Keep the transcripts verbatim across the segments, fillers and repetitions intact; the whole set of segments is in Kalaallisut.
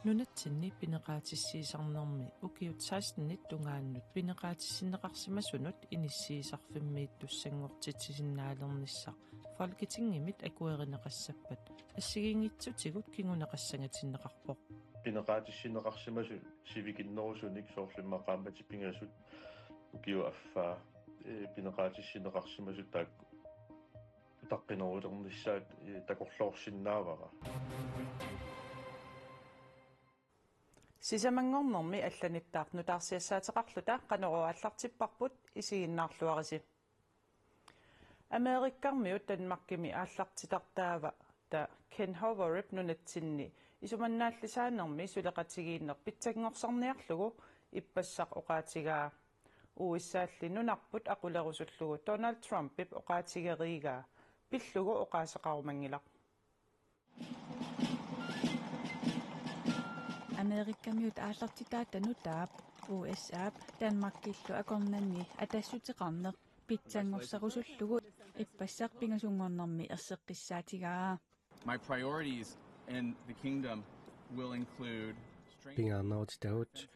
Nunatsinni pineqaatissiisarnermi ukiut sekstenit tungaannut pineqaatissinneqarsimasunut inissiisarfimmiittussanngortitsisinnaalernissaq Folketingimit akuerineqassappat assigiinngitsutigut kinguneqassangatinneqarpoq. Pineqaatissinneqarsimasut sivikinnerusunik soorlu immaqa qaammatit pingasut ukiup affaa, ee, pineqaatissinneqarsimasut taakku utaqqinerulernissaat, ee, takorloorsinnaavara. Sisamanngornermi allanittaaq nutaarsiassaateqarluta Qanorooq aallartipparput, isiginnaarluarisi. Amerikkarmiut Danmarkimi aallartitartaava ta Ken Hoverip nunatsinni isumannaallisaanermi suleqatigiinneq pitsanngorsarniarlugu ippassaq oqaatigaa. U S A-lli nunarput aqulerusullugu Donald Trumpip oqaatigeriigaa pillugu oqaaseqarumanngilaq. Amerikamiut aallartitaata nutaap U S A-p Danmarkillu akornanni atassuteqarneq pitsanngorsarussullugu ippassaq pingasunngornermi erseqqissaatigaa. My priorities in the kingdom will include strengthening Pingaarnerutitagut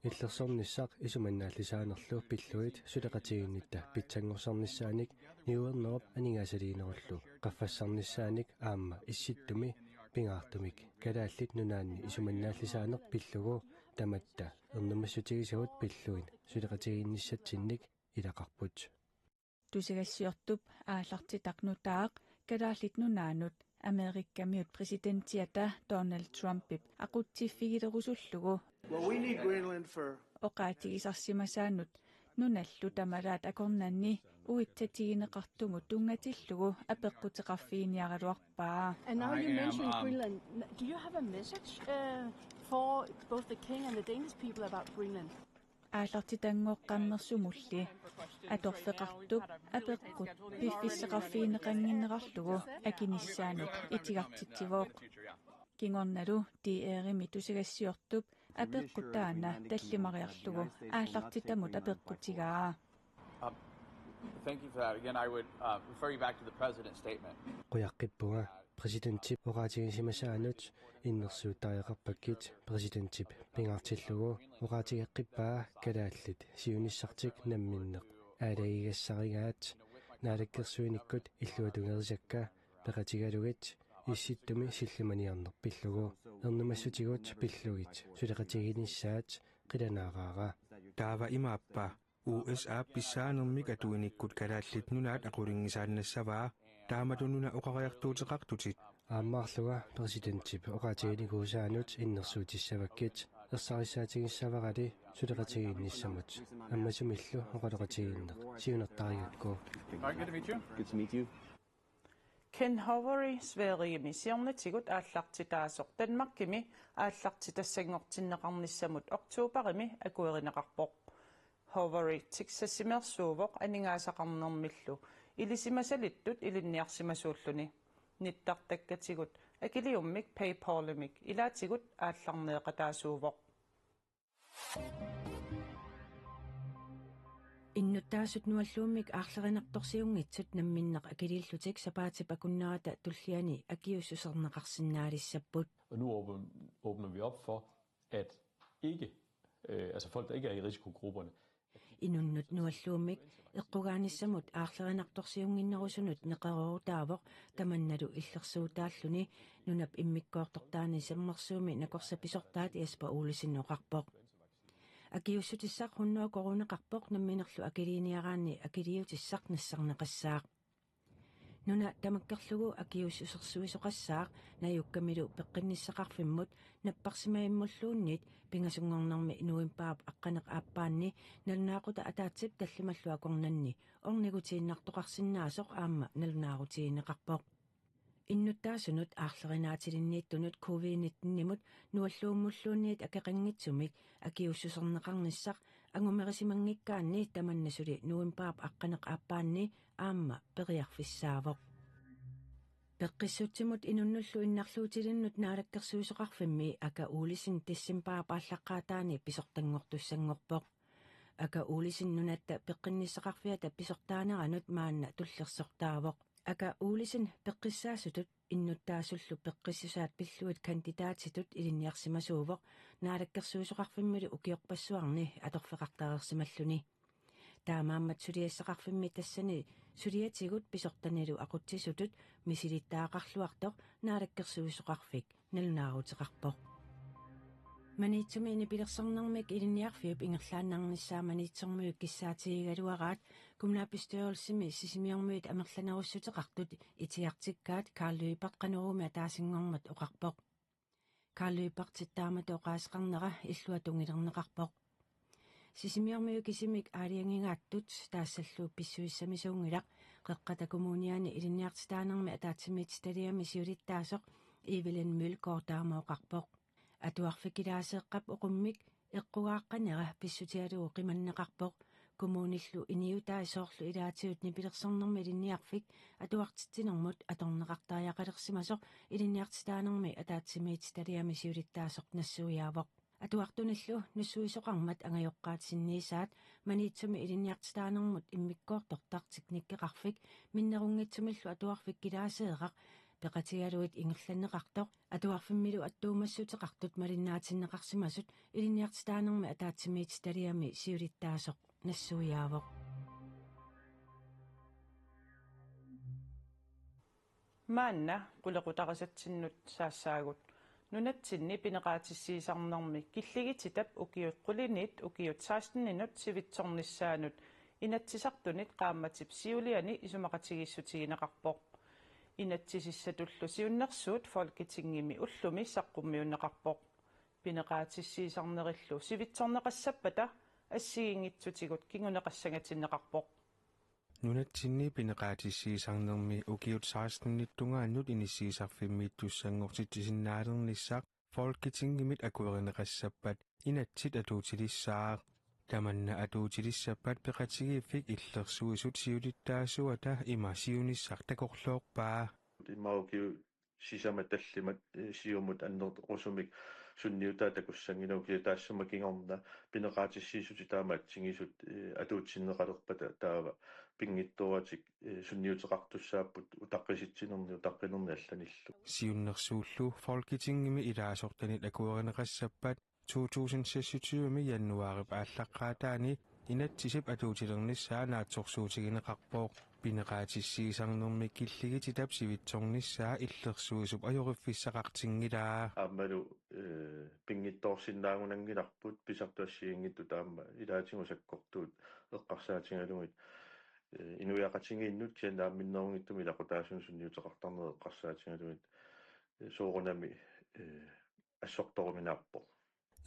illersornissaq isumannaallisaanerlu pillugit suleqatigiinnitta pitsanngorsarnissaanik niuernerup aningaasaliinerullu qaffassarnissaanik aamma Issittumi pingaartumik Kalaallit Nunaanni isumannaallisaaneq pillugu tamatta ernumassutigisagut pillugit suleqatigiinnissatsinnik ilaqarput. Tusagassiortup aallartitaq nutaaq Kalaallit Nunaannut Amerikamiut præsidentiata Donald Trumpip aqutsiffigilerusullugu Well, we need Greenland for oqaatigisarsimasaanut nunallu tamalaat akornanni uitsatigineqartumut tunngatillugu apeqquteqarfiginiaraluarpaa. And now I you am, mentioned um, Greenland. N- Do you have a message uh, for both the king and the Danish people about Greenland? Aallartitanngooq qannersumulli atorfeqartup apeqqut piffissaqarfigineqannginnerarlugu akinissaanut itigartitsivoq. Kingornalu D R-imi tusagassiortup apeqqut taanna tallimariarlugu aallartitamut apeqqutigaa. Um, thank you for that. Again, I would uh, refer you back to the president's statement. Qujaqqippunga præsidentip oqaatigisimasaanut innersuuttariaqarpakkit. Præsidentip pingaartillugu oqaatigeqqippaa kalaallit siunissartik namminneq aalagigassarigaat naalakkersuinikkut illuatungerisakka peqatigalugit Issittumi sillimaniarneq pillugu ernumassutigut pillugit suleqatigiinnissaat qilanaaraara. Taava imaappa U S A pissaanermik atuinikkut Kalaallit Nunaat aqulinngisaannassavaa taamatut nuna oqariartuuteqartutit. Aammaarlunga præsidentip oqaatiginikuusaanut innersuussissavakkit ersarissaatigissavara suleqatigiinnissamut ammasumillu oqaloqatigiinneq siunertarigakku. All right, good to meet you. Good to meet you. Ken Hovery Sverigemi siornatigut aallartitaasoq Danmarkimi aallartitassanngortinneqarnissamut oktoberimi akuerineqarpoq. Hovery Texasimeersuuvoq aningaasaqarnermillu ilisimasalittut ilinniarsimasuulluni. Nittartakkatigut akiliummik PayPalimik ilaatigut aallarneeqataasuuvoq. Innuttaasut nualluummik aarlerinartorsiunngitsut namminneq akiliillutik sapaatip akunnerata tulliani akiuussuserneqarsinnaalissapput. Og nu åbner, åbner vi op for, at ikke, øh, altså folk, der ikke er i risikogrupperne. Inunnut nualluummik eqqugaanissamut aarlerinartorsiunnginnerusunut neqeroorutaavoq tamannalu illersuutaalluni nunap immikkoortortaani sermersuumi nakorsat pisortaat Jesper Olsen oqarpoq. Akiuussutissaq hundrede koruuneqarpoq namminerlu akiliiniaraanni akiliutissaq nassarneqassaaq. Nuna tamakkerlugu akiuussusersuisoqassaaq najukkamilu peqqinnissaqarfimmut napparsimavimmulluunniit pingasunngornermi novembarip aqqaneq aappaanni nalunaaqutaq ataatsip tallimallu akornanni ornigutiinnartoqarsinnaasoq aamma nalunaarutigineqarpoq. Innuttaasunut aarlerinaatilinniittunut covid nitten-imut nualluummulluunniit akeqanngitsumik akiuussuserneqarnissaq angumerisimanngikkaanni tamanna suli novembarip aqqaneq aappaanni aamma periarfissaavoq. Peqqissutsimut inunnullu innarluutilinnut naalakkersuisoqarfimmi Aka Olsen decembarip aallaqqaataani pisortanngortussanngorpoq. Aka Olsen nunatta peqqinnissaqarfiata pisortaaneranut maanna tullersortaavoq. Aka Olsen peqqissaasutut innuttaasullu peqqissusaat pillugit kandidaatitut ilinniarsimasuuvoq, naalakkersuisoqarfimmilu ukiorpassuarni atorfeqartareersimalluni. Taamaammat suliassaqarfimmi tassani suliatigut pisortanilu aqutsisutut misilittagaqarluartoq naalakkersuisoqarfik nalunaaruteqarpoq. Maniitsumi nipilersornermik ilinniarfiup ingerlaannarnissaa Maniitsormiut kissaatigigaluaraat kommunalbestyrelsimi Sisimiormiut amerlanerussuteqartut itigartikkaat Karl Lyberth Qanoruumi ataasinngormat oqarpoq. Karl Lyberthip taamatut oqaaseqarnera illuatungilerneqarpoq. Sisimiormiut kisimik aalajangigaattut taassallu pissusissamisuunngilaq, Qeqqata Kommuniani ilinniartitaanermi ataatsimiititaliami siulittaasoq Evelyn Mølgaard taama oqarpoq. Atuarfik ilaaseeqqap oqummik eqqugaaqqanera pissutigalugu qimanneqarpoq. Kommunillu iniutai soorlu ilaatigut nipilersornermi ilinniarfik atuartitsinermut atorneqartariaqalersimasoq ilinniartitaanermi ataatsimiititaliami siulittaasoq nassuiaavoq. Atuartunillu nassuisoqarmat angajoqqaatinniisaat Maniitsumi ilinniartitaanermut immikkoortortaq teknikkeqarfik minnerunngitsumillu atuarfik ilaaseeraq peqatigalugit ingerlanneqartoq atuarfimmilu attuumassuteqartut malinnaatinneqarsimasut ilinniartitaanermi ataatsimiititaliami siulittaasoq nassuiaavoq. Maanna qulequtarisatsinnut saassaagut. Nunatsinni pineqaatissiisarnermi killigititap ukiut quliniit ukiut seksteninut sivitsornissaanut Inatsisartunit qaammatip siuliani isumaqatigiissutigineqarpoq. Inatsisissatullu siunnersuut Folketingimi ullumi saqqummiunneqarpoq. Pineqaatissiisarnerillu sivitsorneqassappata assigiinngitsutigut kinguneqassangatinneqarpoq. Nunatsinni pineqaatissiisarnermi ukiut sekstenit tungaannut inissiisarfimmiittussanngortitsisinnaalernissaq Folketingimit akuerineqassappat inatsit atuutilissaaq. Tamanna atuutilissappat peqatigiiffik illersuisut siulittaasuata ima siunissaq takorloorpaa. Ima ukiut sisamat tallimat, eh, siumut annerusumik sunniutaa takussanngilagut, kisianni taassuma kingorna pineqaatissiissutit taama atsigisut, eh, atuutsinneqalerpata taava pinngitsooratik, eh, sunniuteqartussaapput utaqqisitsinerni utaqqinerni allanillu. Siunnersuullu Folketingimi ilaasortanit akuerineqassappat to tusind seksogtyve januaarip aallaqqaataani inatsisip atuutilernissaa naatsorsuutigineqarpoq. Pineqaatissiisarnermi killigititap sivitsornissaa illersuisup ajoriffissaqartinngilaa. Aammalu, eh, pinngitsoorsinnaagunanngilarput pisartut assigiinngitsut aamma ilaatigut sakkortuut eqqarsaatigalugit, eh, inuiaqatigiinnut kisianni naamminnerunngitsumik ilaqutaasunut sunniuteqartarneq eqqarsaatigalugit, eh, soorunami, eh, assortoruminaappoq.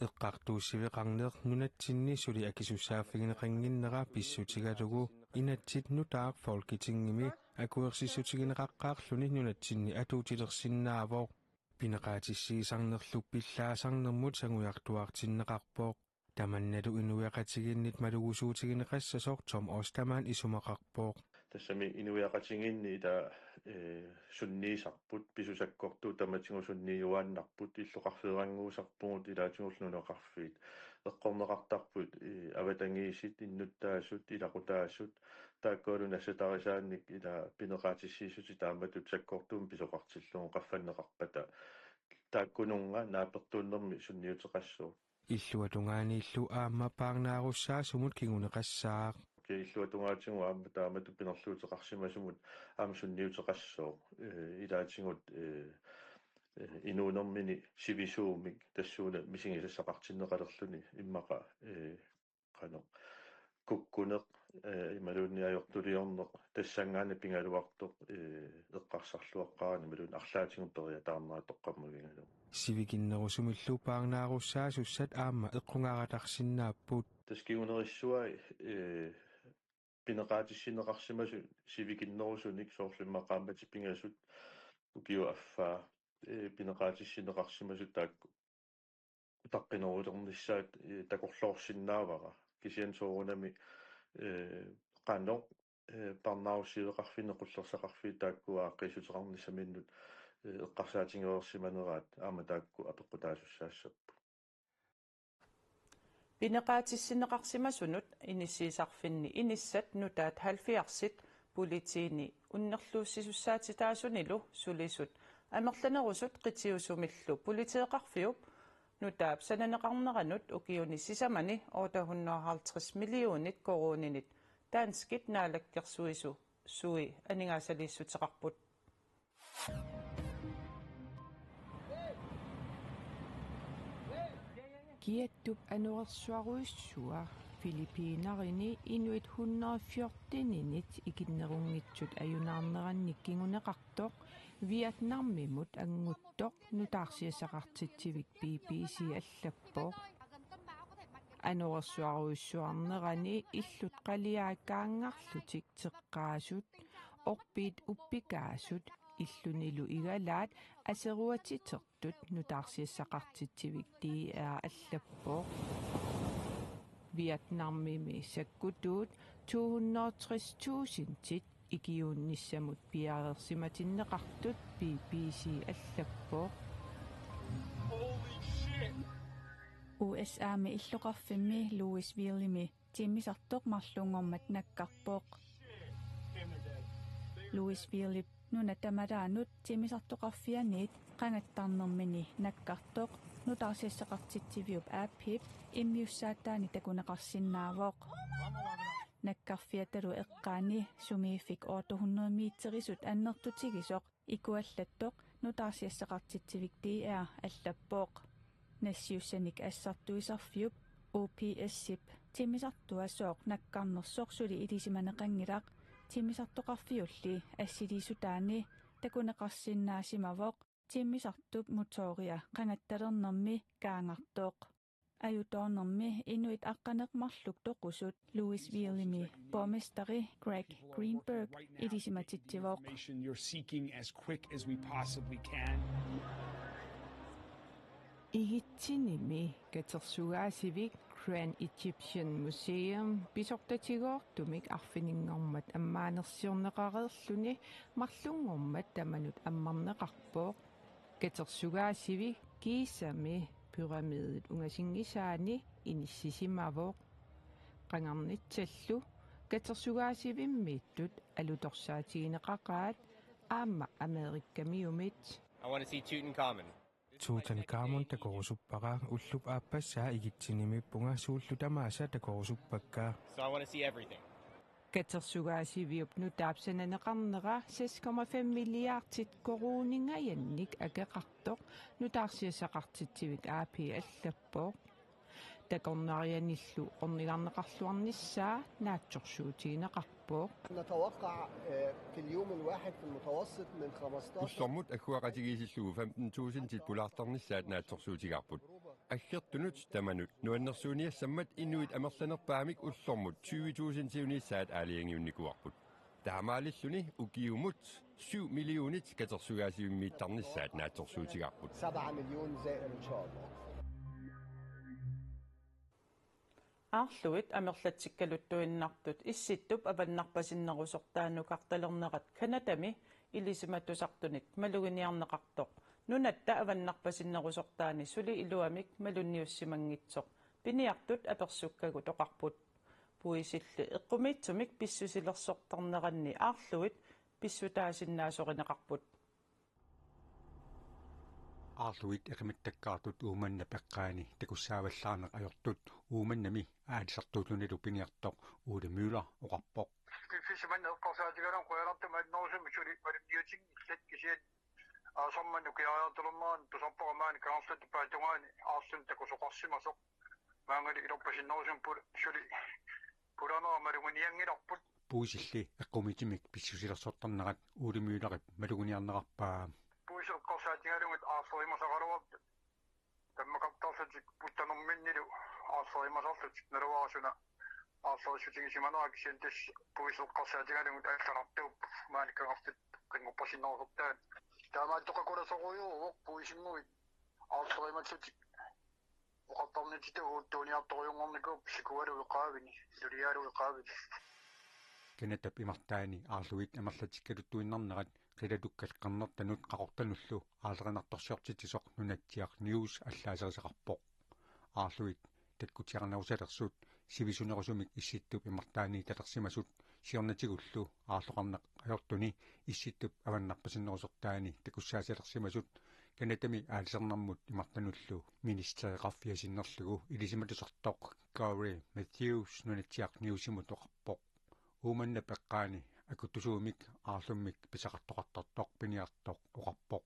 Eqqartuussiveqarneq nunatsinni suli akisussaaffigineqannginnera pissutigalugu inatsit nutaaq Folketingimi akuersissutigineqaqqaarluni nunatsinni atuutilersinnaavoq. Pineqaatissiisarnerlu pillaasarnermut sangujartuaartinneqarpoq. Tamannalu inuiaqatigiinnit malugusuutigineqassasoq Tom Ostermann isumaqarpoq. Tassami inuiaqatigiinni ila, eh, sunniisarput, pisut sakkortuut tamatigut sunniuaannarput, illoqarfeerannguusarpugut ilaatigullu nunaqarfiit. Eqqorneqartarput, eh, avatangiisit, innuttaasut, ilaqutaasut, taakkualu nassatarisaannik ila pineqaatissiissutit taamatut sakkortuumik pisoqartillugu qaffanneqarpata. Taakkununnga naapertuunnermi sunniuteqassooq. Illuatungaaniillu aamma paarnaarussaasumut kinguneqassaaq. Illuatungaatigut aamma taamatut pinerluuteqarsimasumut aamma sunniuteqassooq. Eh, ilaatigut, eh, eh, inuunermini sivisuumik tassuuna misigisassaqartinneqalerluni immaqa, eh, qanoq kukkuneq, eh, imaluunniit ajortuliorneq tassanngaanniit pigaluartoq, eh, eqqarsarluaqqaarani imaluunniit arlaatigut periataarnera toqqammavigalugu. Sivikinnerusumillu paarnaarussaasussat aamma eqqugaatarsinnaapput. Tassa kingunerissavai, eh, pineqaatissinneqarsimasut sivikinnerusunik soorlu immaqa qaammatit pingasut ukiup affaa, eh, pineqaatissinneqarsimasut taakku utaqqinerulernissaat, eh, takorloorsinnaavara. Kisianni soorunami, eh, qanoq, eh, parnaarussiveqarfinni qullersaqarfiit taakku aaqqiissuteqarnissaminnut, eh, eqqarsaatigereersimaneraat aamma taakku apeqqutaasussaassapput. Pineqaatissinneqarsimasunut inissiisarfinni inissat nutaat halvfjerdsit Politiini unnerluussisussaatitaasunilu sulisut amerlanerusut qitiusumillu politeeqarfiup nutaap sananeqarneranut ukiuni sisamani otte hundrede og halvtreds millionit koruuninit danskit naalakkersuisu sui aningaasaliissuteqarput. Kiattup anorersuarujussuaq Filippinerini inuit hundrede fjorteninit ikinnerunngitsut ajunaarnerannik kinguneqartoq Vietnamimut anguttoq nutaarsiassaqartitsivik B B C allappoq. Anorersuarujussuarnerani illut qaliaakkaanngarlutik teqqaasut, orpiit uppikaasut, illunilu igalaat aseruatitertut nutaarsiassaqartitsivik D R allappoq. Vietnamimi sakkutuut to hundrede tres tusindit ikiuunnissamut piareersimatinneqartut B B C allappoq. U S A-mi illoqarfimmi Louisvillemi timmisartoq marlunngormat nakkarpoq. Louisvillep nunat tamalaanut timmisartoqarfianiit qangattarnermini nakkartoq nutaarsiassaqartitsiviup aappiip immiussaataani takuneqarsinnaavoq. Nakkarfiatalu eqqaani sumiiffik otte hundrede meterisut annertutigisoq ikuallattoq nutaarsiassaqartitsivik D R allappoq. Nassiussanik assartuisarfiup U P S-ip timmisartua sooq nakkarnersoq suli ilisimaneqanngilaq, timmisartoqarfiulli assiliissutaani takuneqarsinnaasimavoq timmisartup motoria qangattalernermi kaangartoq. Ajutoornermi inuit aqqaneq-marluk toqusut Louisvillemi borgmesteri Greg Greenberg ilisimatitsivoq. Information you're seeking as quick as we possibly can. Igitsinimi katersugaasivik Grand Egyptian Museum pisortatigoortumik arfininngormat ammaanersiorneqareerluni marlunngormat tamanut ammarneqarpoq. Katersugaasivik Gizami pyramidit ungasinngisaani inissisimavoq. Qangarnitsallu katersugaasivimmiittut alutorsaatigineqaqaat aamma Amerikamiumit. I want to see Tutankhamun. Tutankhamun takorusuppara, ullup aappassaa Igitsinimiippunga, suullu tamaasa takorusuppakka. So I want to see everything. Katersugaasiviup nutaap sananeqarnera seks komma fem milliardit koruuningajannik akeqartoq nutaarsiassaqartitsivik A P allappoq. Takornarianillu ornigarneqarluarnissaa naatsorsuutigineqarpoq. نتوقع، آه، في اليوم الواحد في المتوسط من خمستاشر Ullormut agguaqatigiissillugu femten tusindit pulaartarnissaat naatsorsuutigaarput. Aggertunut tamanut nuannersuuniassammat inuit amerlanerpaamik ullormut tyve tusindiunissaat aalajangiunnikuuarput. Taamaalilluni ukiumut syv millionit katersugaasivimmiittarnissaat naatsorsuutigaarput. سبعة مليون زائر إن شاء الله. Aarluit amerlatsikkaluttuinnartut Issittup avannarpasinnerusortaanukartalernerat Canadami ilisimatusartunit maluginiarneqartoq nunatta avannarpasinnerusortaani suli iluamik malunniussimanngitsoq piniartut apersukkagutoqarput. Puisilli eqqumiitsumik pissusilersortarneranni Aarluit pissutaasinnaasoqarneqarput. Aarluit eqimattakkaartut Uummannap eqqaani takussaavallaarneq ajortut Uummannami aalisartuullunilu piniartoq Ole Møller oqarpoq. Piffissaq manna eqqarsaatigalugu qujanartumik annerusumik suli malunniutinngillat, kisianni aasaq manna ukiariartulernerani tusarpara maani kangerluttut paatsuungaani Aarluni takusoqarsimasoq. Maanngali ilorpasinnerusumik pul-, suli pulanera maluginianngilarput. Puisilli eqqumiitsumik pissusilersortarnerat Ole Møllerip maluginiarneqarpaa. Puisit eqqarsaatigalugit aarlerimasaqaluartut. Tammakartarlutik puttanerminnilu aarlerimasarlutik, naluara suna aarlerissutigisimanera, kisianni tassa puisit eqqarsaatigalugit allanartuupput maani kangerluttut qinngorpasinnerusortaat. Taamaattoqakulasorujuuvoq puisinnguit aarlerimallutik. Oqartarnititut uuttuuniartorujunngornikuupput sikualuit qaavini, iluliaaluit qaavini. Canadap imartaani Aarluit amerlatsikkaluttuinnarnerat qilalukkat qernertanut qaqortanullu aallerinartorsiortitsisoq Nunatsiaq News allaaserisaqarpoq. Aarluit takkutiarnerusalersut sivisunerusumik Issittup imartaani talersimasut Siornatigullu aarloqarneq ajortuni Issittup avannarpasinnerusortaani takussaasalersimasut Canadami aalisarnermut imartanullu ministereqarfia sinnerlugu ilisimatusartoq Corey Matthews Nunatsiaq Newsimut oqarpoq. Uumanna peqqaani akuttusuumik aarlummik pisaqartoqartartoq piniartoq oqarpoq.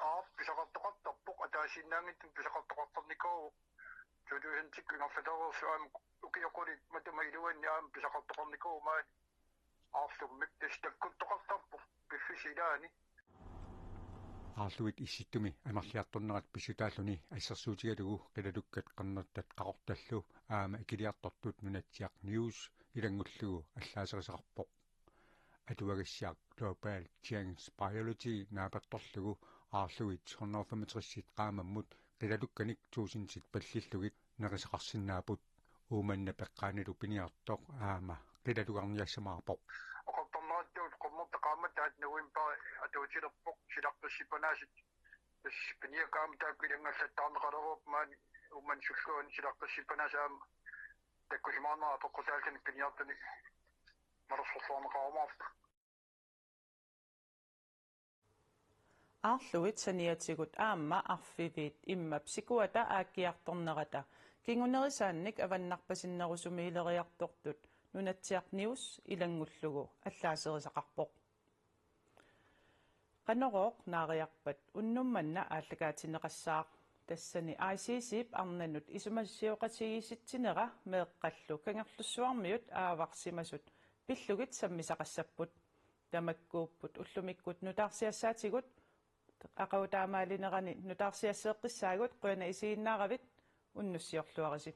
Aap, pisaqartoqartarpoq, ataasiinnaanngitsunik pisaqartoqartarnikuuvoq. Two thousand ingerlatereersoq aamma ukioq qulit matuma iluanni aamma pisaqartoqarnikuuvoq maani. Aarlummik tassa takkuttoqartarpoq piffissap ilaani. Aarluit Issittumi amerliartornerat pissutaalluni assersuutigalugu qilalukkat qernertat qaqortallu aamma ikiliartortut Nunatsiaq News ilanngullugu allaaserisaqarpoq. Atuagassiaq Global Change Biology naapertorlugu aarluit hundrede femogtres qaammammut qilalukkanik tuusintit pallillugit nerisaqarsinnaapput. Uumanna peqqaanilu piniartoq aamma qilalugarniassamaarpoq. Oqartarnerattut qummertaq qaammattaat novembarip atuutilerpoq silaqqissipanaasut. Tassa piniakkat aamma taakku ilanngallattaarneqaleruupput maani Uumanna sulluani silaqqissipanaasut aamma takkusimaarnerat apeqqutaalluni piniartunik malersorluarneqarumaarpoq. Aarluit saniatigut aamma arfiviit immap sikuata aakkiartornerata kingunerisaannik avannarpasinnerusumiileriartortut Nunatsiaq News ilanngullugu allaaserisaqarpoq. Qanorooq naariarpat unnuk manna aallakaatinneqassaaq. Tassani I C C-p arnanut isumassioqatigiissitsinera meeqqallu Kangerlussuarmiut aavarsimasut pillugit sammisaqassapput. Tamakkuupput ullumikkut nutaarsiassaatigut. Aqagu taamaalinerani nutaarsiasseeqqissaagut, qujanaq isiginnaaravit, unnussiorluarisi.